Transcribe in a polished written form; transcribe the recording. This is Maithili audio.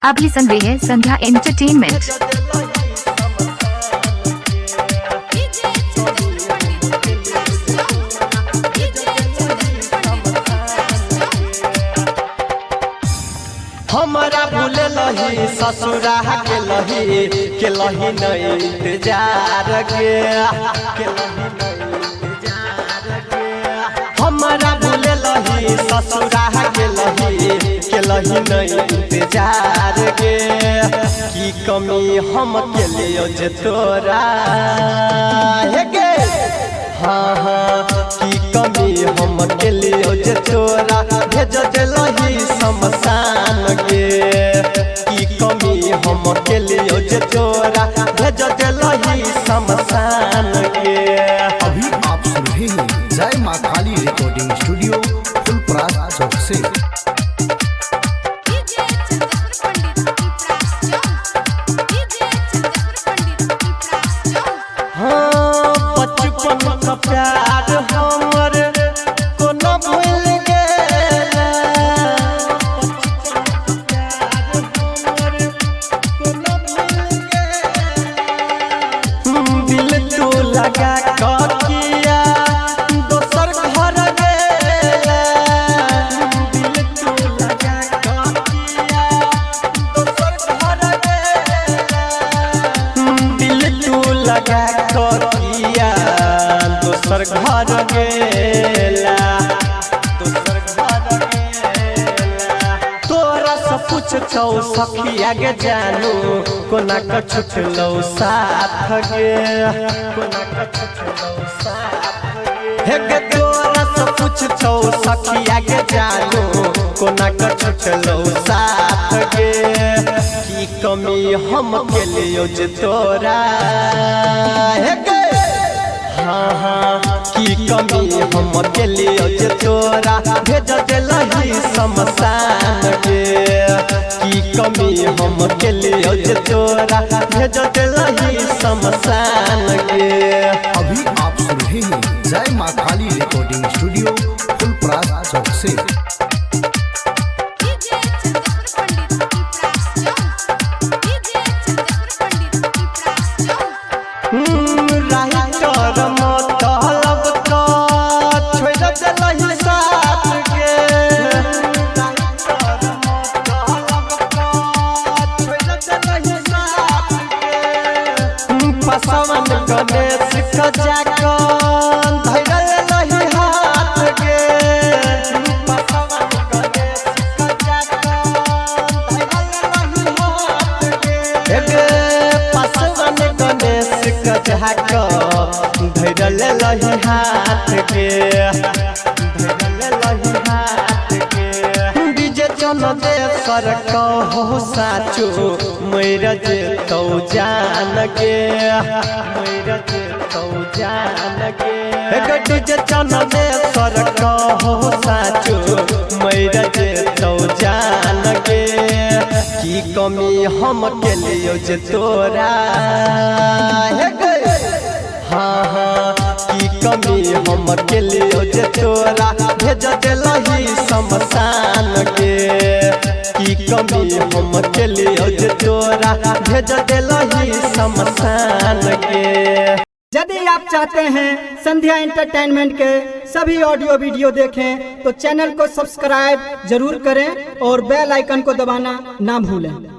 आप सुन रहे हैं संध्या एंटरटेनमेंट। डीजे चंद्रेश्वर पंडित पिपरास चौक। डीजे चंद्रेश्वर पंडित पिपरास चौक। हमरा भूल लही, ससुरा के लही, के लही नहीं इंतजार के, के लही नहीं इंतजार के। हमरा भूल लही, ससुरा के लही, के लही नहीं इंतजार के। की कमी हम के लियो जे तोरा हे गे? हाँ हाँ, की कमी हम के लियो जे तोरा भेज देलही शमशान गे? की कमी हम के लियो जे तोरा भेज देलही शमशान गे? अभी आप सुन रहे हैं जय माँ काली रिकॉर्डिंग स्टूडियो, फुलपरास चौक से। डीजे चंद्रेश्वर पंडित पिपरास चौक। डीजे चंद्रेश्वर पंडित पिपरास चौक। हाँ, बचपन का प्यार हमर कोनो भूल गेला। बचपन का प्यार हमर कोनो भूल गेला। दिल तू लगा किया दोसर घर गेला। दिल तू लगा किया दोसर घर गेला। दिल तू लगा किया दोसर घर गेला, दोसर घर गेला। तोरा से पूछतौ सखिया गे जानू, कोना क छुटलौ साथ गे? कोना क छुटलौ साथ गे? हे गे, तोरा से पूछतौ सखिया गे जानू, कोना क छुटलौ साथ गे? की कमी हम के लियो जे तोरा हे गे? हाँ हाँ, की कमी हम के लियो जे तोरा भेज देलही शमशान गे? की कमी हम के लियो जे तोरा भेज देलही शमशान गे? अभी आप सुन रहे हैं जय माँ काली रिकॉर्डिंग स्टूडियो, फुलपरास चौक से। डीजे चंद्रेश्वर पंडित पिपरास चौक। डीजे चंद्रेश्वर पंडित पिपरास चौक। राइटर मतलब का छोड़ देलही साथ गे। राइटर मतलब का छोड़ देलही साथ गे। पसवन गणेश क जाकन धैरल लही हाथ गे। पसवन गणेश क जाकन धैरल लही हाथ गे। गे, पसवन गणेश क जाक धैरल लही हाथ गे, धैरल लही हाथ गे। डीजे चन दे सर कहो साचो, मैर जे तौ जान गे, मैर जे तौ जान गे। डीजे चन दे सर कहो साचो, मैर जे तौ जान गे। की कमी हम के लियो जे तोरा हे गे? हाँ हाँ, की कमी हम के लियो जे तोरा भेज देलही शमशान गे? की कमी हम के लियो जे तोरा भेज देलही शमशान गे? यदि आप चाहते हैं संध्या एंटरटेनमेंट के सभी ऑडियो वीडियो देखें, तो चैनल को सब्सक्राइब जरूर करें और बेल आइकन को दबाना ना भूलें।